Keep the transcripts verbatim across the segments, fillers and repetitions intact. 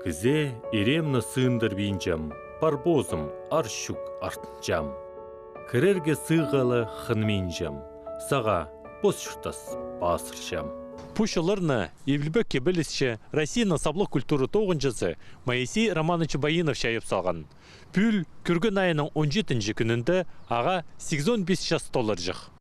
Кізее иремні сындырбинчам, пар позым ар чӱк артынчам. Кірерге сыйға ла хынминчам, сағаа пос чуртас пазырчам. Пу чолларны Илбек кибелісче, Россияның саблығ культура тоғынҷызы Моисей Романович Баинов чайап салған. Пӱӱл кӱрген айының он читінҷі кӱнінде ағаа сигізон пис час толарҷых.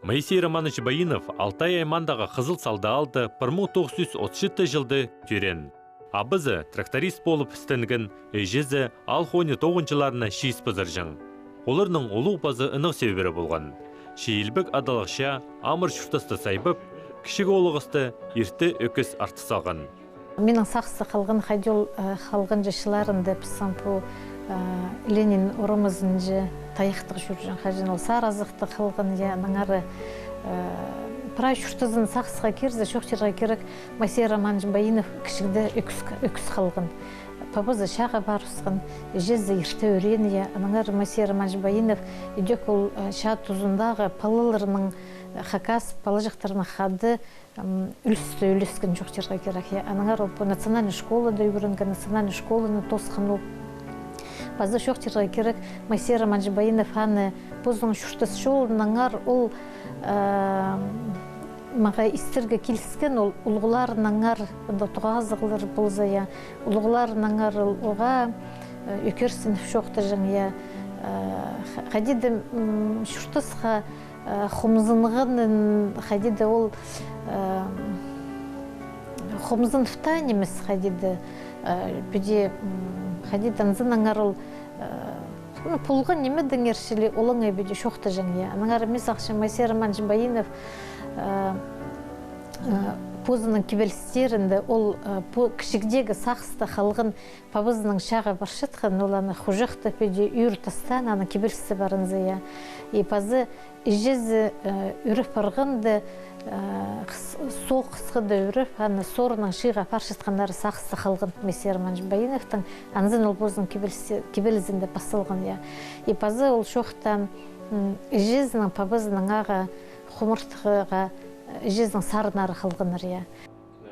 Моисей Романович Баинов Алтай аймаандағы Хызыл Салды аалда пір муң тоғыс чӱс отыс читі чылда тӧреен. Абазы тракторист полып істенген, іҷезі аал хонии тоғынҷыларына чиис пызырҷаң. Оларның улуғ пазы ынағ сӧбіре полған. Че Илбек адалығ чаа амыр чуртасты сайбап, кічіг оолағасты ирте ӧкіс артыс салған. Минің сағыста халған, хайди ол, э, халғанҷы чылларында пістің пу, э, Ленин орамазынҷа тайахтығ чӧрҷең, хаҷан ол сар азахтығ халған, я, аннаңар, э, прай чуртазын сағысха кирзе, чоохтирға кирек, Моисей Романович Баинов кічігде ӧкіс, ӧкіс халған. Пабазы чааға парыбысхан, іҷезі ирте ӱреен, я, аннаңар Моисей Романович Баинов идӧк ол, э, чаа тузындағы палаларның, э, хакас палаҷахтарынаң хада, м, ӱлӱсті ӱлескен, чоохтирға кирек, я. Аннаңар ол пу национальный школада ӱгренген, национальный школаны тоосхан ол. Пазы чоохтирға кирек, Моисей Романович Баинов аны позының чуртас чолынаңар ол, э, мағаа истерге киліскен, ол улуғларынаңар, анда тоғазығлар полза, я, улуғларынаңар ол оғаа, э, ӧкерсініп чоохтаҷаң, я, э, ха-, хайди даа, м, чуртасха, э, хомзынғанын, хайди даа ол, э, хомзынып таа нимес, хайди даа, э, піди, м, хайди даа анзынаңар ол, э, ну, полған нимедеңер чіли олаңай піди чоохтаҷаң, я. Аннаңар мин сағынчам, Моисей Романович Баинов, э, э, позының кибелістерінде ол, э, по-, кічігдегі сағыста халған пабазының чааға парчатхан, ол аны хуҷахтап, піди ӱр тастаан, аны кибелісте парынза, я. И пазы іҷезі, э, ӱреп парғанда, э, хыс-, соох хысхада ӱреп, аны сорынаң чыыға парчатханнары сағыста халған Моисей Романович Баиновтың, анзын ол позының кибеліс-, кибелізінде пас салған, я. И пазы ол чоохта, м, іҷезінің, пабазының ағаа хумартхыға, іҷезінің сарыннары халғаннар, я.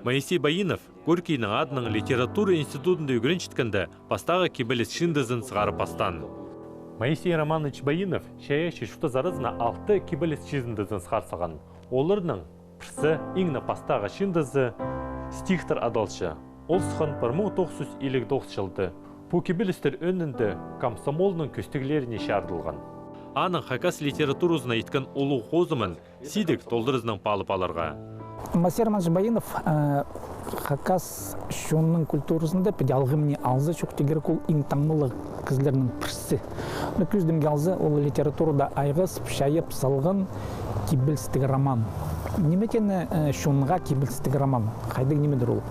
Моисей Баинов Горькийның адынаң литература институдында ӱгренчеткенде пастағы кибеліс чыындызын сығарып пастаан. Моисей Романович Баинов чайаачы чуртас аразына алты кибеліс чыындызын сығар салған. Оларның пірсі, иң не пастағы чыындызы «Стихтар» адалча. Ол сыххан пір муң тоғыс чӱс илиг тоғыс чылда. Пу кибелістер ӧӧнінде комсомолның кӧстіглеріне чарыдылған. Аның хакас литературазына иткен улуғ хозымын сидік толдыразынаң паалап аларға. Моисей Романович Баинов, э, хакас чонның культуразында, піди алғым ни алза, чоохтирға кирек, ол иң таңмалығ кізілернің пірсі. Ну, кӧзідімге алза, ол литературада айғас чайап салған кибелістіг роман. Ниме теені, э, чонға кибелістіг роман? Хайдағ нимедір ол?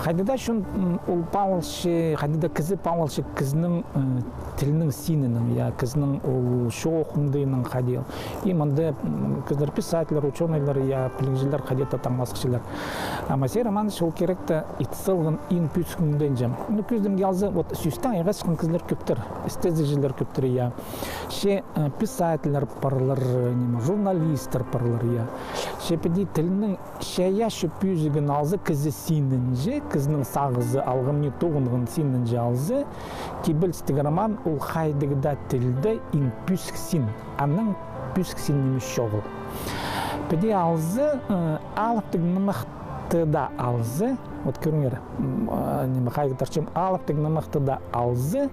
Хайдағ даа чон, м, ол паалалча, хайдағ даа кізі паалалча кізінің, э, тілінің синінең, я, кізінің ол чоох оңдайынаң хайди. И мында, м, кізілер, писательлер, учёныйлар, я, пілігҷілер, хайди-да таңмазыхчылар. А Моисей Романович ол киректі ит салған иң пӧзік оңдайынҷа. Ну, кӧзідімге алза, вот, сӧстең айғасчатхан кізілер кӧптір, істезігҷілер кӧптір, я. Че, э, писательлер парлар, э, ниме, журналистер парлар, я. Че піди тілінің чайаачы пӧзігін алза, кізі синінҷе, кізінің сағызы, алғым ни тоғынған синінҷе алза, кибелістіг роман ол хайдағ даа тілде иң пӧзік син. Анаң пӧзік син нимес чоғыл. Піди алза, э, алыптығ нымахты даа алза, вот кӧріңер, м, э, ниме, хайығ тартчам, алыптығ нымахты даа алза,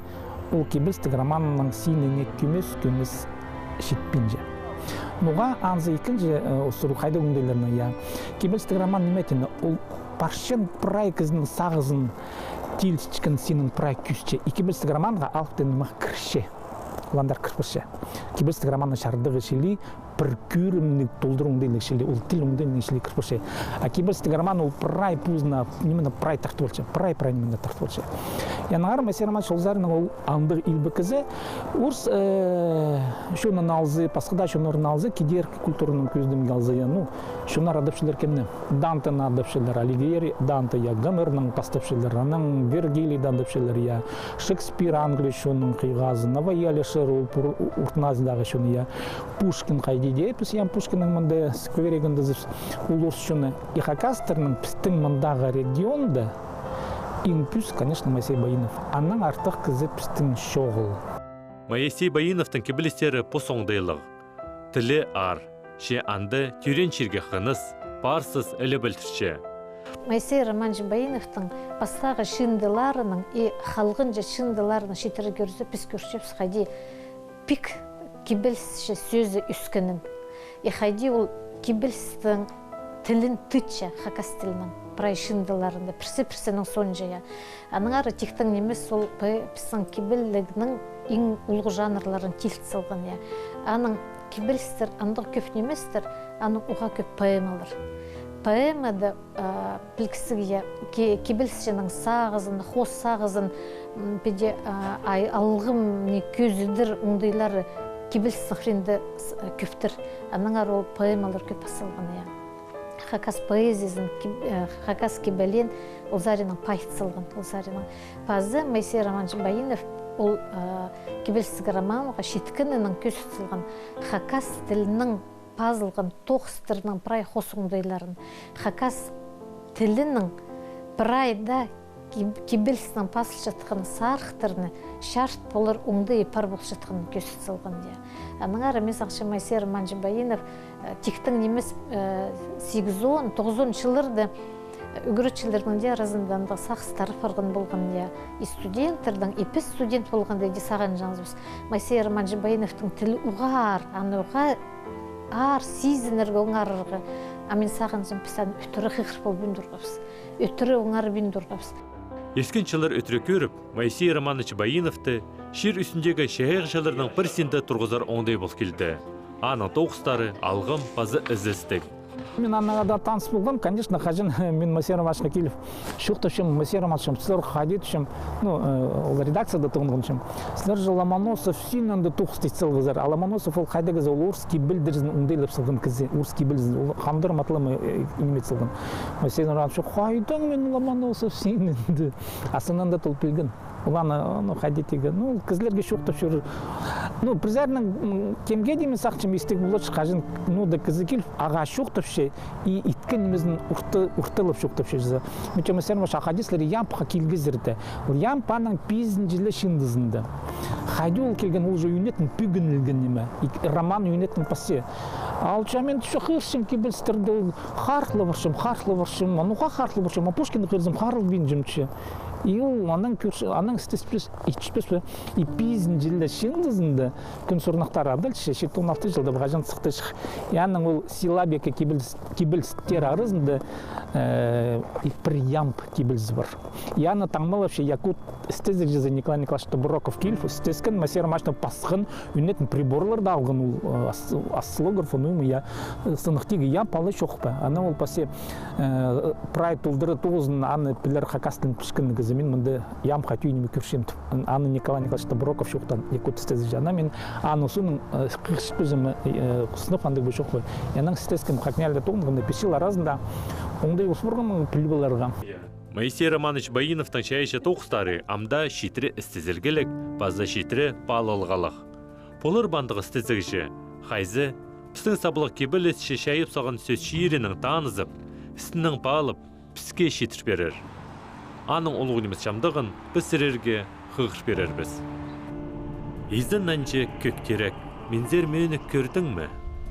ол кибелістіг романның синіне кӧмес-кӧмес читпинче. Ноға анзы ікінҷі, э, сурығ хайдағ оңдайларны, я. Кибелістіг роман ниме теені, ол парчан прай кізінің сағызын тилісчеткен синнең прай кӧсче. И кибелістіг романға алыптығ нымах кірче. Ол андар кір парча. Кибелістіг романның чардығы чіли, пір кӧрімніг толдыра оңдайлығ чіли, ол тіл оңдайлығ чіли кір парча. А кибелістіг роман ол прай позына, нимені прай тартып алча, прай, прай нимені тартып алча. Я, аннаңар Моисей Романович ол саринаң ол андағ илбек кізі, орыс, э, чонын алза, пасха даа чоннарны алза, кидеркі культураның кӧзідімге алза, я, ну, чоннар адапчалар кемні? Дантені адапчалар, Алигьери, Данте, я, Гомернің пастапчалар, анаң Вергилийді адапчалар, я, Шекспир, англия чонының хыйғазы, Навои Алишер, ол пур-, Ортын Азиядағы чоны, я, Пушкин хайди дее, піс, я, Пушкиннің мында скверегінде, ол орыс чоны. И хакастарның пістің мындағы регионда иң пӧзік, конечно, Моисей Баинов. Аннаң артых кізі пістің чоғыл. Моисей Баиновтың кибелістері пос оңдайлығ. Тілі аар, че анда тӧреен чирге хыныс, парсыз іле пілдірче. Моисей Романович Баиновтың пастағы чыындыларының и халғанҷы чыындыларының читіре кӧрзе, піс кӧрчебіс, хайди пик кибелісче сӧзі ӧскенін. И хайди ол кибелістің тілін тытча хакас тілінің прай чыындыларында, пірсі-пірсінең соонҷа, я. Аннаңар тиктең нимес ол пе-, пістің кибелігнің иң улуғ жанрларын килтіп салған, я. Аның кибелістер андағ кӧп ниместер, аның уғаа кӧп поэмалар. Поэмада, а, пілгізіг, я, ки-, кибелісчінің сағызын, хоос сағызын, м, піди, а, ай, алғым, не, кӧзідер оңдайлары кибелістің хыринда с-, кӧптір. Аннаңар ол поэмалар кӧп пас салған, я. Хакас поэзиязын, киб-, э, хакас кибелін ол саринаң пайыт салған, ол саринаң. Пазы Моисей Романович Баинов ол, э, кибелістіг романға читкенінең кӧзіт салған хакас тілінің пазылған тоғыстарының прай хоос оңдайларын, хакас тілінің прай даа киб-, кибелістің пазылчатхан сарыхтарны чарыт полар оңдайы пар полчатханын кӧзіт салған, я. Аннаңар мин сағынчам, Моисей Романович Баинов, э, тиктең нимес, э, сигізон, тоғызон чылларда, э, ӱгретчілернің дее аразында андағ сағыс тарап парған полған, я. И студенттернің, и піс студент полғанда дее сағынҷаңмыс. Моисей Романович Баиновтың тілі уғаа аар, аны уғаа аар сизінерге, оңарарға. А мин сағынчам, піс аны ӧтіре хығырып полбин турғабыс. Ӧтіре оңарбин турғабыс. Ирткен чыллар ӧтіре кӧріп, Моисей Романович Баиновты чир ӱстӱндегі чайағҷыларның пірсінде турғызар оңдай пол килді. Аның тоғыстары алғым паза ізестіг. Мин аннаң даа таныс полғам, конечно, хаҷан мин Моисей Романовичха киліп чоохтапчам, Моисей Романович, сірер хайди, тіпчем, ну, э, ол редакцияда тоғынғам, тіпчем. Сірер же Ломоносов синінде тоғыс ит салғазар. А Ломоносов ол хайдағ кізі, ол орыс кибелдерзін оңдайлап салған кізі, орыс кибелзін, ол хамдыр матламай, э, ниме ит салған. Моисей Романович, хайдаң мин Ломоносов синінде. А сынында ол пілген. Ол аны, ну, хайди тигі, ну, кізілерге чоохтап чӧр. Ну, пір саринаң, м, кемге дее мин сағынчам, истіг полча, хаҷан, ну, даа кізі киліп, ағаа чоохтапча, и иткен нимезін орта-, орталап чоохтапча чізе. Мин тіпчем, Моисей Романович, а хайди сірер Ямбха килгезер дее. Ол Ямб аның пизінҷі ле чыындызында. Хайди ол килген, ол же ӱнетін пӱгінілген ниме. И роман ӱнетін пасча. Алча мин тіпчем, хығырчам кибелістерні, ол харыла парчам, харыла парчам, а ну ха-, харыла парчам, а Пушкинні хығырзам, харылбинчам, тіпчем. И ол анаң кӧрче, анаң істеспес, итчебіс пе. И пизінҷі ле чыындызында, «Кӱн сурнахтары» адалча, читон алты чылда, хаҷан сыхтыҷых. И аның ол силлабика кибеліс-, кибелістер аразында, э, и пір Ямб кибелізі пар. И аны таңмалапча якут істезігҷізі Николай Николаевич Тобуроков киліп, істескен, Моисей Романовичтың пасхан, ӱнетін приборларны алған ол, э, ос-, осциллограф, ну, я, э, сыныхтығ Ямб алай чох па. Аны ол пасча, э, прай толдыра тоғызын аны пілер хакас тілін пілчеткен кізі, мин мында Ямбха тӧӧй ниме кӧрчем тіп. Аны Николай Николаевич Тобуроков чоохтаан, якут істезігҷі. Ана мин аны соонаң, э, хығырчатпазам, э, сынап андағ ба, чох па. Анаң істескем, ХакНИИЯЛИ-да тоғынғам, пис чыл аразында оңдай пос парғам піліп аларға. Моисей Романович Баиновтың чайаачы тоғыстары ам даа читіре істезілгіліг, паза читіре паалалығлығ. Полар ба андағ істезігҷі, хайзы, пістің саблығ кибелісче чайап салған сӧс чирінең танызып, істінең паалап, піске читір пирер. Аның улуғ нимес чамдығын піс сірерге хығыр пирербіс. Изен нанҷы кӧк тирек, минзер мӧнік кӧрдің ме?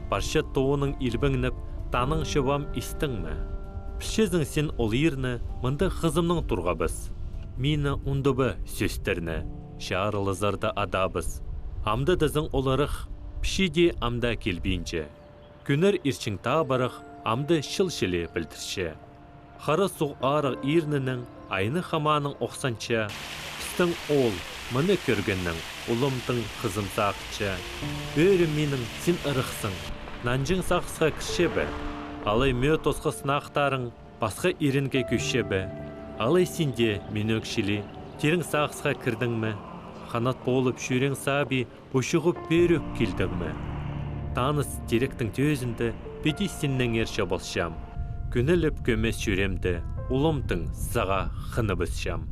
Парча тооның илбеңнеп, таның чобам истің ме? Пілчезің син ол иирні, мында хызымнаң турғабыс. Мині ундуба сӧстерні, чарылызарда адабыс. Амды тізең оларых, пічі дее ам даа килбинче. Кӧнер ирчең табырах амды чыл чіли пілдірче. Хара суғ аарығ иирнінең айны хамааның охсанча, піс Тың ол, мыны кӧргеннең, улумдың хызын сағынча: «Ӧӧрем минің, син ырахсың. Нанҷың сағысха кірче бе? Алай мӧӧ тосхас сынахтарың пасха иренге кӧсче бе? Алай син дее минӧк чіли тирең сағысха кірдің ме? Ханат полып чӱреең саби учуғып пеер ӧк килдің ме?» Таныс тиректің тӧзінде піди синнеңер чабылчам. Кӱнелеп кӧмес чӱреемде улумдың сағаа хыныбысчам.